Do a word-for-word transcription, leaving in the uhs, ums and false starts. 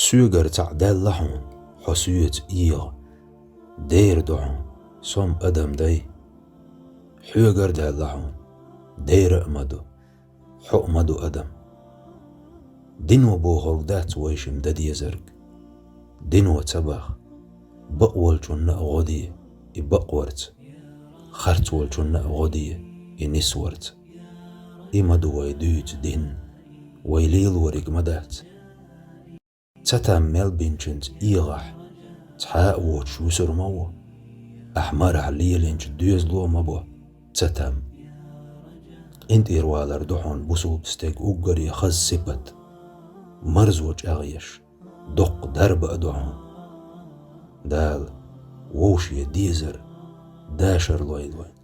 Соьгара цхьаъ даьлла хьуна, хьо соьца эгӀа. Дера ду хьуна, со-м адам дай. Хьоьгара даьлла хьуна, дера а ма ду, хьо а ма ду адам. Дино бохург дац вайшимма дан дезарг. Дино ца баха. Бакъволчунна а гӀо де, и бакъ варца. Харц волчунна а гӀо де, и нис варца. И ма ду вай дуьйцу дин. Вай лелориг ма дац. Цатам мел бинчуьнца эгӀахь, цхьа а воцуш вуьсур ма ву. Ахь марахь лелинчу доьзало ма бо цатам. КъинтӀера валар ду хьуна бусулба стеган уггаре хаза сипат. Марзо чӀагӀъеш, доккха дарба а ду хьуна. Дала вовше дезар, дашар лойла вайна.